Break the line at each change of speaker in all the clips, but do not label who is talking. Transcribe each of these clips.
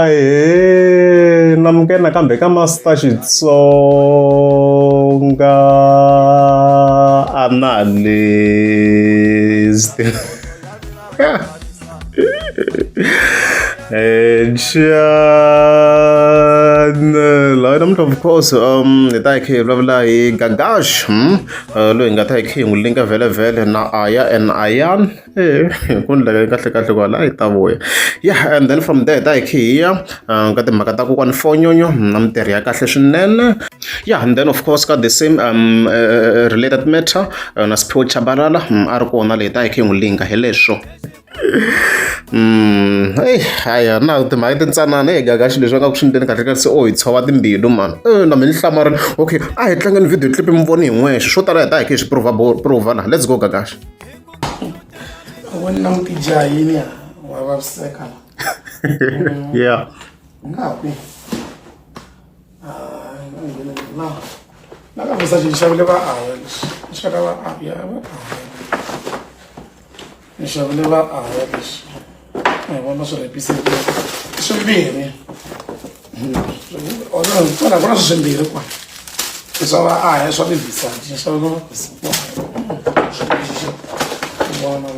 Ahee namukela nakambe ka Master Xitsonga Analyst Channel hayi namuntlha of course hi ta hi kha hi vulavula hi Gagash loyi hi nga ta hi kha hi n'wi linka vhele vhele na Aya and Ayan. Ku ndleka kahle kahle kwala yi ta vuya yeah and then from there ta hi khe hi ya ka timhaka ta kokwani fonyonyo na mintirho ya kahle swinene yeah and then of course ka the same related matter na Siphiwo Chabalala a ri kona leyi ta hi khe hi n'wi linka hi leswo eyi haya na timhaka tintsanana hey gaga xilo leswi va nga ku swi ndleni kahle kahle se o hi tshova timbilu mani e na mina ni hlamarile okay a hi tlangeni video clip mi voni hi n'wexe swo tala hi ta hi khe hi swi prova prova la let's go gagaxa
Loko ni languti jahini ya wa vaviseka la.
Yeah.
U nga ha kwihi? Na na ka Versace ni xavile va aya leswi. Ni xava va aya va aya. Ni xavile va aya leswi. A hi vona swi rhepise swimbirhi. Kwala ku na swi swimbirhi kwala. I swa va aya swa ti-Versace ni xavile va Vona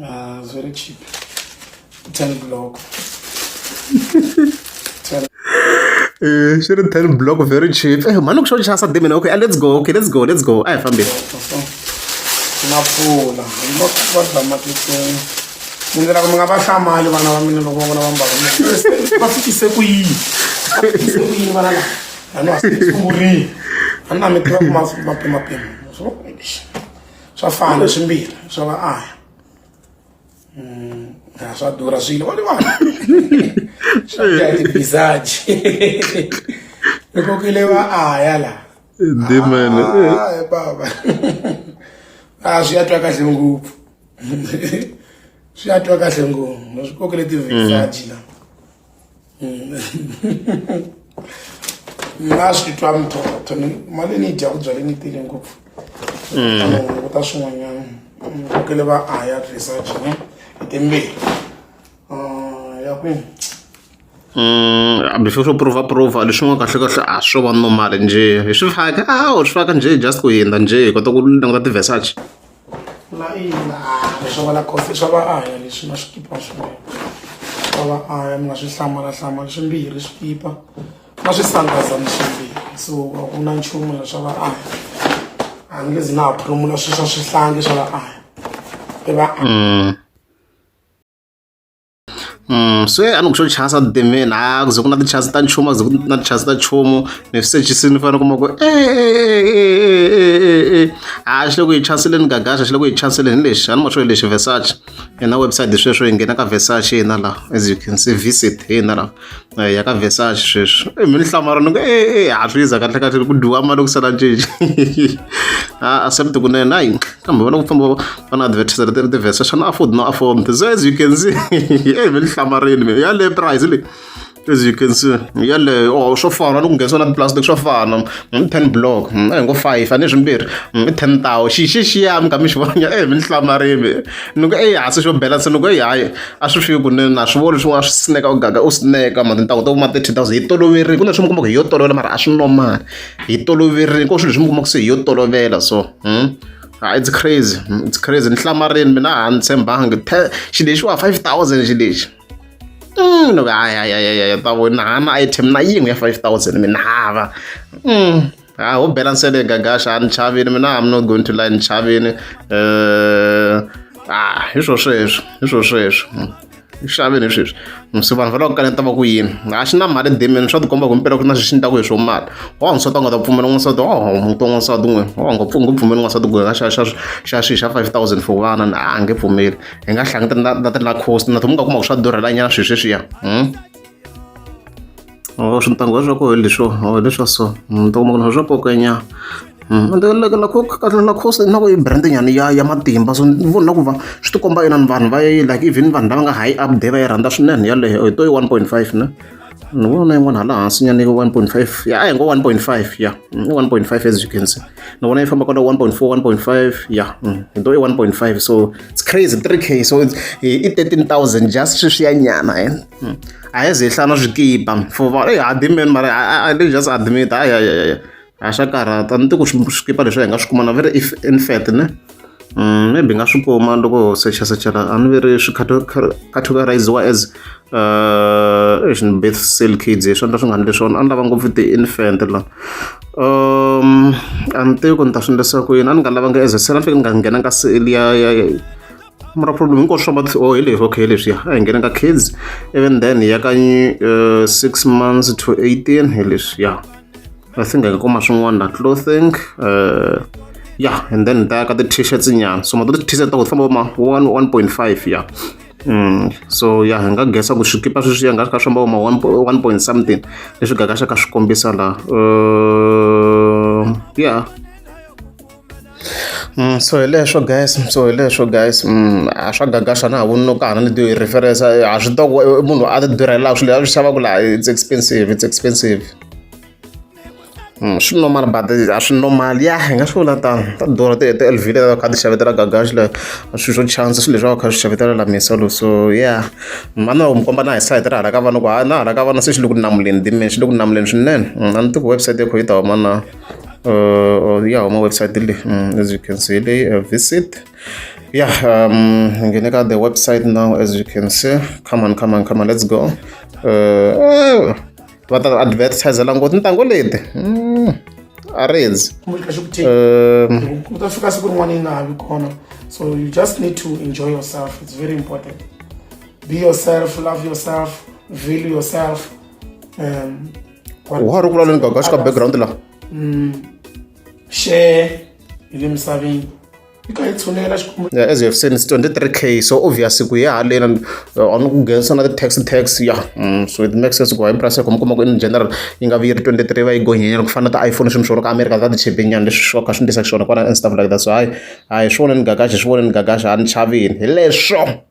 Ah, it's very cheap. 10 block. 10
Eh, swi ri 10 block very cheap. Eh, mhani ku xo chasa dimina. Okay, let's go. Okay, let's go. Let's go. A hi fambeni.
Na pfula. Va va dramatiseni. Ni ndlela ku mi nga va hlamali vana va mina loko va vona va mbala. Va fikise ku yini? Va fikise ku yini vana lava? A ni wa sungurile. A ni na mi tiva ku ma ma pimapima. Swa fana swimbirhi swa va aya. A swa durha swilo va vana. Swa dya ti-Versace. Ni kokile va aya la.
Dimene.
Ah, baba. Ah, swi ya twa kahle ngopfu. Swi ya twa kahle ngopfu. Swi kokile ti-Versace la. Mina swi twa mithotho mali ni yi dyaku byaleni yi tele ngopfu. Hunguta swin'wanyana. Ni kokele va aya Versace ne hi timbirhi. Ya kwini?
Before swo prova prova leswin'wana kahle kahle a swo va normal njhe hi swi faka a swi faka njhe just ku hundza njhe hi kota ku languta ti-Versace.
Na ina leswi va Lacoste swa va aya leswi na swikipa swinene swa va aya mi nga swi hlamala hlamala swimbirhi swikipa na swisandazana swimbirhi so a ku na nchumu la swa va aya a ni nge zi na ha phurumula swi swa swihlangi swa va aya i va aya.
Se a ni ku xo chasa dimini a ku ze ku na ti-chance ta nchumu a ku ze ku na ti-chance ta nchumu ni swi search-isini ni fanele kuma ku a xi le ku yi chanceleni gagaxa xi le ku yi chanceleni hi lexi a ni ma swo hi lexi Versace hi na website sweswo hi nghena ka Versace hina la as you can see visit hina la ya ka Versace sweswi e mi ni hlamala ni ku e ha swi yiza kahle kahle ku dyiwa mali ku sala cinci a accept kunene hayi kambe vona ku famba va na advertiser ti ti Versace xana afford no afford so as you can see e mi ni hlamarini mi yaleyo price leyi as you can see yaleyo oh swo fana ni ku nghenisiwa na ti-plastic swo fana i 10 block a hi ngo 5 a ni swimbirhi i 10 tawo xi xi xiya mi kha mi xi vona e mi ni hlamarini ni ku eyi hasi xo balance ni ku eyi hayi a swi fiki kunene na swi voni swin'wana swi sineka u gaga u sineka ma tintangu to ma 30,000 hi toloverile ku na leswi mi kumaka hi yo tolovela mara a swi normal hi toloverile ko swilo leswi mi kumaka se hi yo tolovela so Ah, it's crazy it's crazy ni hlamarini mina a ni tshembangi xi lexiwa 5000 xi lexi loko hayi hayi hayi hayi ta vona hana item na yin'we ya 5000 mina hava ha ho bela nsele gagasha a ni chavini mina I'm not going to lie ni chavini ah hi swo sweswo hi swo sweswo xaveni hi sweswi se vanhu va lava ku kaneta va ku yini a xi na mali dimini swa tikomba ku mpela ku na xi xi ku hi swo mali wa wansati a nga ta pfumela n'wansati wa muti wa n'wansati n'we wa nga nge pfumeli n'wansati ku nga xa xa xa xi xa 5000 for vana a nge pfumeli hi nga hlangana na na ti-Lacoste na to mi nga kuma ku swa durhelanyana swilo sweswiya Oh, swintangu swa koho hi leswo oh, hi leswa so ta kuma ku na swa kokenya Lacoste na ku i brand nyana ya ya matimba so ni vona ku va swi tikomba inani vanhu va yi like even vanhu lava nga high up there va yi rhandza swinene yaleyo hi to yi 1.5 ne. Ni vona yin'wana hala hansi nyana yi 1.5, ya, a hi ngo 1.5, ya, i 1.5. As you can see, ni vona yi famba kwala 1.4, 1.5, ya, hi to i 1.5. So it's crazy, 3K. So it's i 13,000 just sweswiya nyana. A hi ze hi hlaya na swikipa for va ha dimeni, mara I just admit, hayi hayi hayi, a swa karhata. Ni ti ku swikipa leswi hi nga swi kuma na very if in fact ne. Maybe nga swi kuma loko secha sechela. A ni ve ri swi categoriziwa as exi birth sale kids, hi swona swi nga ni swona. A ni lava ngopfu ti-infant la. A ni tivi ku ni ta swi endlisa ku yini. A ni nga lavanga as a sale, a ni fike ni nga nghena ka sale ya mara problem hinkwaswo swa oh, hi leswi. Okay, hi leswiya. A hi nghena ka kids, even then hi ya ka 6 months to 18. Hi leswi, ya. I think hi nga kuma swin'wana la clothing, yeah, and then ta ya ka ti-t-shirts nyana. So mato ti-t-shirt ta ku famba ma 1 1.5, ya. So ya, hi nga gesa ku swikipa sweswiya nga ka swi famba ma 1 1 point something, leswi gagaxa ka swi kombisa la, yeah. So hi leswo guys, so hi leswo guys. A swa gagasha na ha voni no ka ha na ni ti reference. A swi tiva ku munhu a ti durhela swilo leswi a swi xavaku laha. It's expensive, it's expensive. Swi normal, but a swi normal, ya, hi nga swi vula tano. Ta durha ti-LV leti kha ti xavetela gagashi la, swilo swo chance, swilo leswi va kha swi xavetela la misalo. So yeah, a no mi komba na hi site ra hala ka vana ku na hala ka vana se xi le ku namuleni dimeni, xi le ku namuleni swinene. A ni tivi ku website ya kho yi ta huma na ya huma website leyi. As you can see leyi, visit, yeah. Nghene ka the website now. As you can see, come on, come on, come on, let's go. Va ta advertisela ngopfu tintangu leti. A rindzi.
Kumbe xi ku take ku ta fika siku rin'wana yi nga ha vi kona. So you just need to enjoy yourself. It's very important. Be yourself, love yourself, value yourself.
Wa ha ri ku vulavuleni gagashi ka background la.
Share hi le misaveni yi kha yi tshunela Xikwembu.
Yeah, as you have seen, it's 23K. So obviously ku ya haleni a ni ku nghenisa na ti-tax tax, yeah. So it makes sense ku hi price ya ku mi kuma ku in general yi nga vi yi ri 23, va yi gonyenyana ku fana na ti-iPhone, swilo swo ka America ta ti chipenyana, leswi swo kha swi ndlisa xiswona kwala and stuff like that. So hayi hayi, swi voneni gagashi, swi voneni gagashi, a ni chavini hi leswo.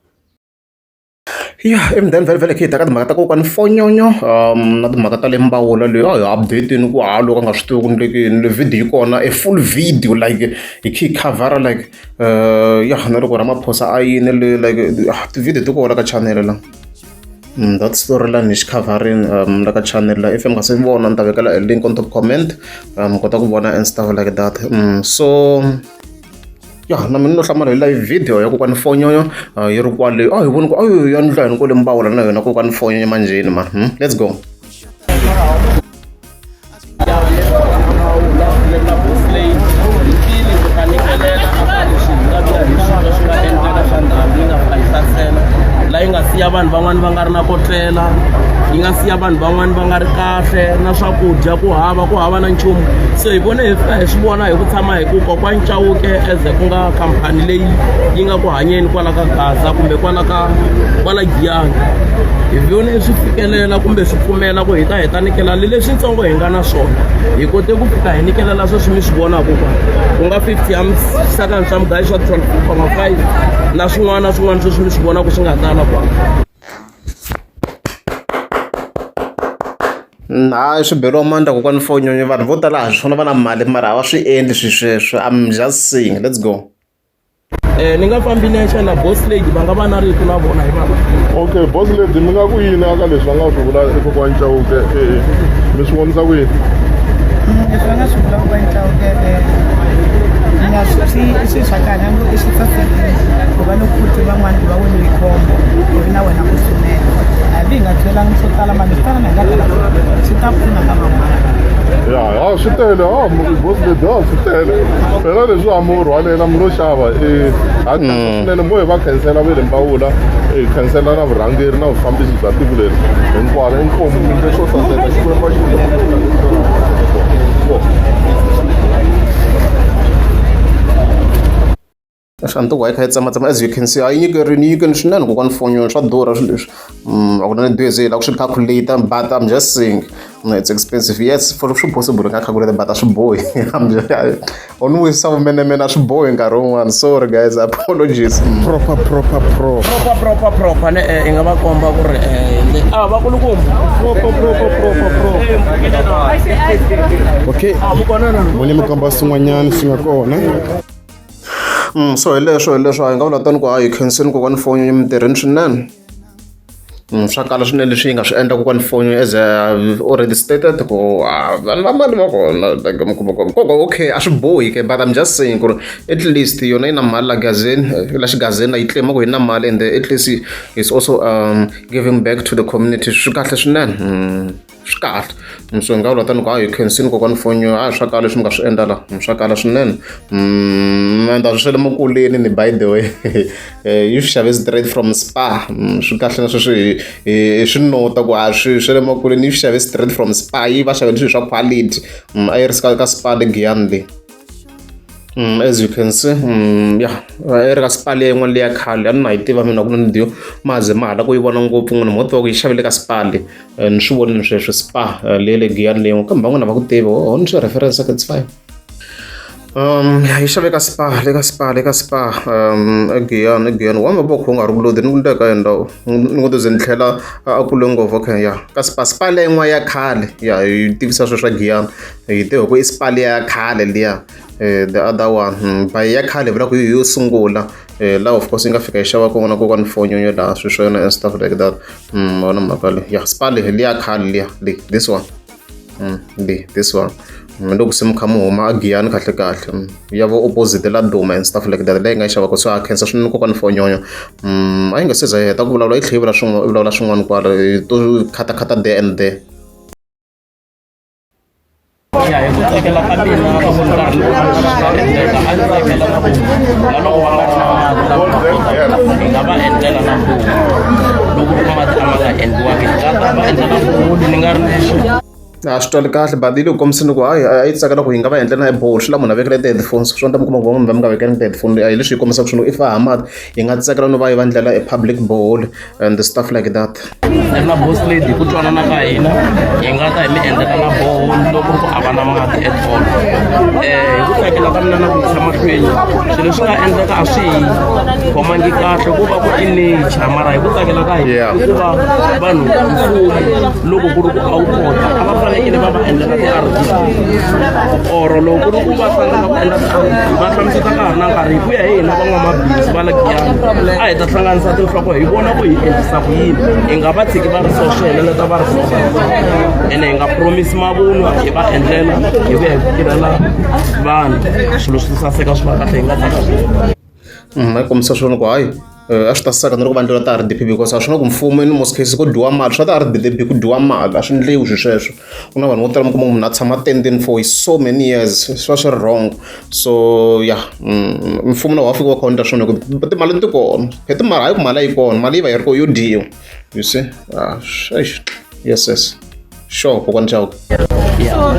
Ya, and then vhele vhele khe hi ta ka timhaka ta kokwani Fonyonyo, na timhaka ta le Mbawula leyi a hi update-ini ku ha loko a nga swi tivi ku ndlekeni le video yi kona, a full video like hi khe hi khavhara like, ya, na loko Ramaphosa a yini le, like ti-video ti kona ka channel la. That storyline hi xi khavharini la ka channel la. If mi nga se vona, ni ta vekela a link on top comment, kota ku vona and stuff like that. So ya, na mina no hlamala hi live video ya kokwani Fonyonyo, yi ri kwale. A hi voni ku ayo ya ndla yini kwale Mbawula na yona kokwani Fonyonyo manjheni man. Let's go.
Na boss leyi hi ku ta nyikelela eka leswi hi nga vuya hi swilo swi nga endleka swa ndhambi yi nga fika yi hlasela la, yi nga siya vanhu van'wani va nga ri na ko tlela, yi nga siya vanhu van'wani va nga ri kahle na swakudya, ku hava na nchumu. Se hi vone hi fika hi swi vona hi ku tshama hi ku kokwani Chauke as ku nga khampani leyi yi nga ku hanyeni kwala ka Gaza kumbe kwala ka kwala Giyani, hi vone swi fikelela kumbe swi pfumela ku hi ta hi ta nyikela leswitsongo hi nga na swona. Hi kote ku fika hi nyikelela sweswi mi swi vonaka kwala, ku nga 50 ya swisakani swa mugayo swa 12.5 na swin'wana na swin'wana sweswi mi swi vonaka swi nga tala kwala.
Hayi, swi beriwa mandla kokwani Fonyonyo. Vanhu vo tala ha swona va na mali, mara a va swi endli swi sweswo. I'm just saying, let's go.
Ni nga fambi nexe na boss lady, va nga va na rito na vona hi vava.
Okay, boss lady, mi nga ku yini aka leswi va nga swi vula ekokwani Chauke? Mi swi vonisa ku yini?
Leswi va nga swi vula kokwani Chauke, nga swi i swilo swa kahle, hambi i swi sasekile ku va loko u twe van'wani ku va weliwe hi khombo ivi na wena u tshunela, hambi hi nga byelanga swo tala, mara swi tala na hi nga tala swi ta pfuna ka van'wana.
Ya, ha swi tele ha boss lady, ha swi tele phela leswi a mo rhwalela mi lo xava. Ha swinene mo hi va khensela ve le Mbawula, hi khensela na vurhangeri na vufambisi bya tiko leri hinkwaro. Inkomu mi ndle swo saseka. Xikwembu a xi.
Swa yi kha yi tsematsema. As you can see, a yi nyikerini, yi nyikeni swinene kokwani Fonyonyo. Swa durha swilo leswi. A ku na ni dwezi hi lava ku swi calculate, but I'm just saying. No, it's expensive. Yes, for swi possible nga calculate, but a swi bohi. O ni wisa vumenemene, a swi bohi nkarhi wun'wana. Sorry guys, apologies.
Proper, proper, proper.
Proper, proper, proper ne i nga va komba ku ri a vakulukumba.
Proper, proper, proper, proper.
Okay, vone mi komba swin'wanyana swi nga kona.
So hi leswo hi nga vula tani ku hayi khenseni kokwani Fonyo, mi tirheni swinene. Swa kala swinene leswi yi nga swi endla kokwani Fonyo, as a already stated ku vanhu va mali va kona, like mi kuma ku koko, okay, a swi bohi ke, but I'm just saying ku ri at least yona yi na mali la gazeni, la xigazeni yi claim ku yi na mali, and at least is also giving back to the community. Swi kahle swinene. Swi kahle. So hi nga vula tani ku hayi khensini kokwani Fonyo, a swa kala leswi mi nga swi endla la. Swa kala swinene. And a swi swa le makuleni ni, by the way, yi swi xave straight from Spar. Swi kahle na sweswi hi swi nota ku a swi swa le makuleni yi swi xave straight from Spar, yi va xavele swilo swa quality. A yi ri ka Spar le Giyani leyi. As you can see, yeah, i ri ka Spar liya yin'wana liya khale, a ni na yi tiva mina ku na ni diyo maze ma hala ku yi vona ngopfu n'wina mo tiva ku yi xavele ka Spar leyi. Ni swi vonile sweswo Spar leyi le Giyani leyi, kambe van'wana va ku tivi oh ni swi reference, it's fine. Yi xave ka Spar le ka Spar le ka Spar eGiyani, eGiyani wa va kha u nga ri ku lodi ni ku ndeka yini ni ngo to ze ni tlhela a kule ngopfu. Okay, ya ka Spar, Spar leyi yin'wana ya khale ya hi tivisa sweswo swa Giyani, hi tiva ku i Spar liya ya khale liya, the other one. By ya khale vula ku hi yo sungula laha, of course yi nga fika yi xava kona kokwani Fonyonyo laha swilo swa yona and stuff like that. Vona mhaka leyi ya Spar leyi liya khale liya leyi, this one, leyi, this one. Loko se mi kha mi huma a Giyani kahle kahle, ya vo opposite la Duma and stuff like that, leyi nga yi xavaka. So a khensa swinene kokwani Fonyonyo. A yi nga se za yi heta ku vulavula, yi tlhela yi vula swin'wana, yi vulavula swin'wana kwala to khatakhata there and there.
Ya, hi ku tsakela ka mina, loko nkarhi lowu swi endleka, a ndzi tsakela na ku na loko va nga ri na mati lava nga kota hi nga va endlela na borehole. Loko ku mati a ma nga endliwangi, hi nga ta va endlela borehole ni nga ri lexi.
A swi twali kahle, but yi le ku kombiseni ku hayi a yi tsakela ku yi nga va endlela na borehole. Swi la munhu a vekele ti-headphones, swi endla mi kuma ku van'wana va mi nga vekelangi ti-headphone. A hi leswi yi kombisaka swona, if a ha mati yi nga tsakela no va yi va ndlela a public borehole and stuff like that.
Ni ri na boss lady, ku twanana ka hina, hi nga ta hi mi endlela na borehole loko ku ri ku a va na mati at all. Hi ku tsakela ka mina na ku yisa mahlweni swilo leswi nga endleka, a swi hi khomangi kahle ku va ku i nature, mara hi ku tsakela ka hina i ku va vanhu, mfumo loko ku ri ku a wu kota, a va fanekele va va endlela ti-RDP, or loko ku ri ku va tsandzeka ku endla ti-RDP, va hlamuseta ka ha ri na nkarhi. Hi ku ya hi hina van'wamabindzu va le Giyani, a hi ta hlanganisa tinhloko hi vona ku hi endlisa ku yini. Hi nga va tshiki va ri so, swi heleleta va ri so, ene hi nga promise mavunwa. Hi va endlela hi ku ya hi ku tirhela vanhu, swilo swi saseka, swi va kahle, hi nga tsaka swinene.
A yi kombisa swona ku hayi a swi ta saka na loko va endlela ti-RDP, because a swi na ku mfumo, in most cases ku dyiwa mali swa ti-RDP, ku dyiwa mali, a swi endliwi swilo sweswo. Ku na vanhu vo tala mi kuma munhu a tshama tendeni for so many years, swi va swi ri wrong. So yeah, mfumo na wa fika wa kha wu endla swona ku timali ti kona, phe timali hayi ku mali a yi kona, mali yi va yi ri kona yo dyiwa, you see. Ah, eish. Yes, sure, kokwani Chauke.
So,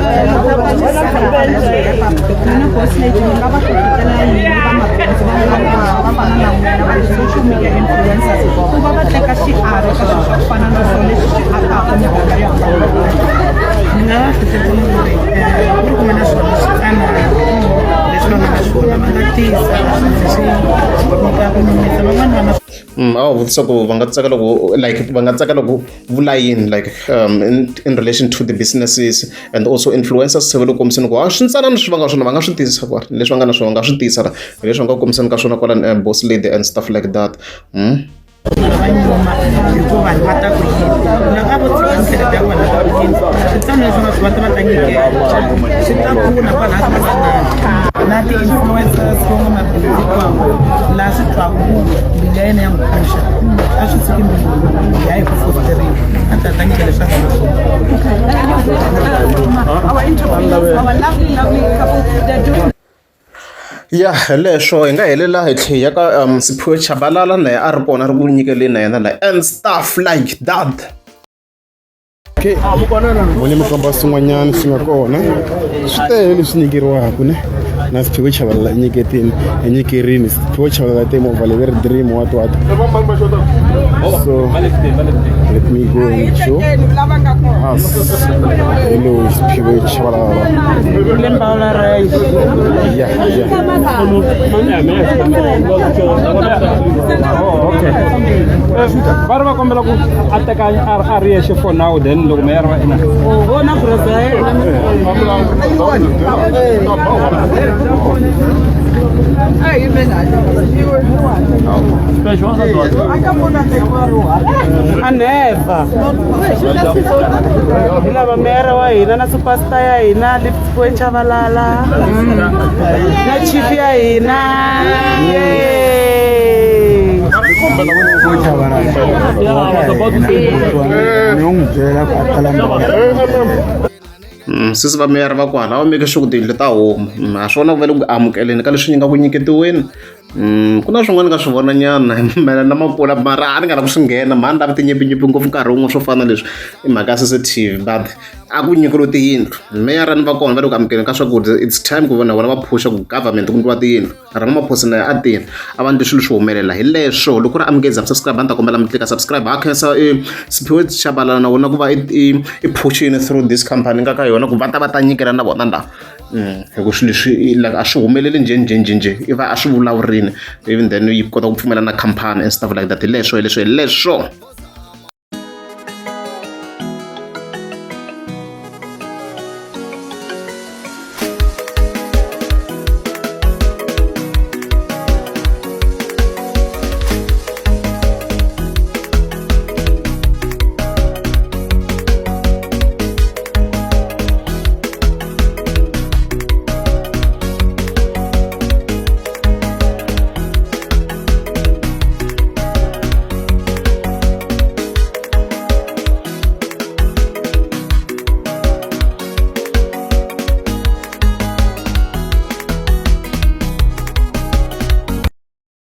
mina boss lady, ni nga va hlohletela yini vamabindzu va fana na n'wina va ti-social media influencers ku va va teka xiave ka swilo swa ku fana na swona leswi swi akaka miganga yo hambanahambana? Ni nga va hlohletela ku ri ku ri ku va na swona switsanana leswi va nga na swona, va nga tisa swi nyika ku nyumisa van'wana va na.
A va vutisa ku va nga tsakela ku, like, va nga tsakela ku vula yini, like, in relation to the businesses and also influencers. Se va le ku kombiseni ku a swintsanana swi va nga swona va nga swi tisa kwala, leswi va nga na swona va nga swi tisa la, hi leswi va nga kombiseni ka swona kwala, boss lady and stuff like that.
Va nyuma hikuva vanhu va ta ku yini loko a vo tshika miehleketo ya vona ta ku yini, switsano leswi nga swi va ta va ta nyikela swi ta pfuna kwalaha swi nga na ti-influencers, van'wamabindzu hinkwavo laha swi twaku ku mbilu ya yena ya n'wi pfuxa, a swi tshuki mbilu ya hi ku fosteriwa, a ta ta nyika leswi a nga na swona.
Our entrepreneurs, our lovely, lovely couple, they're doing
Ya, hi leswo hi nga helela hi tlhe hi ya ka Siphiwe Chabalala, na yena a ri kona, ri ku nyikeleni na yena la and stuff like that.
Okay, vone mi komba swin'wanyana swi nga kona swi tele leswi nyikeriwaka ne na Siphiwe Chavalala i nyiketini i nyikerini Siphiwe Chavalala timovha leyi ri dream what what so let me go and show us hello Siphiwe Chavalala yeah.
Okay va ri va kombela ku a teka a ri yexe for now then loko meyara va ina
vona president a never hi lava meyara wa hina na superstar ya hina Lipsiphiwe Chavalala na chief ya hina. Yay!
Sesi va meyara va kwala va make sure ku tiyindlu ta huma. A swona ku va le ku amukeleni ka leswi nga ku nyiketiweni. Ku na swin'wana ka swi vona nyana mayelana na makula mara a ni nga lavi ku swi nghena mhani lava tinyimpinyimpi ngopfu nkarhi wun'we swo fana na leswi i mhaka ya CCTV but a ku nyikeriwe tiyindlu meyara ni va kona va le ku amukeleni ka swakudya it's time ku na vona va phusha ku government ku nyikiwa tiyindlu Ramaphosa na a tirha a va ndli swilo swi humelela hi leswo loko ri amukeza mi subscribe a ni ta kombela mi tlika subscribe ha khensa i Siphiwe Tshabalala na wona ku va i phushini through this company nga ka yona ku va ta va ta nyikela na vona la hi ku swilo leswi like a swi humeleli njhe njhe njhe njhe i va a swi vulavurini even then yi kota ku pfumela na khampani and stuff like that hi leswo hi leswo hi leswo.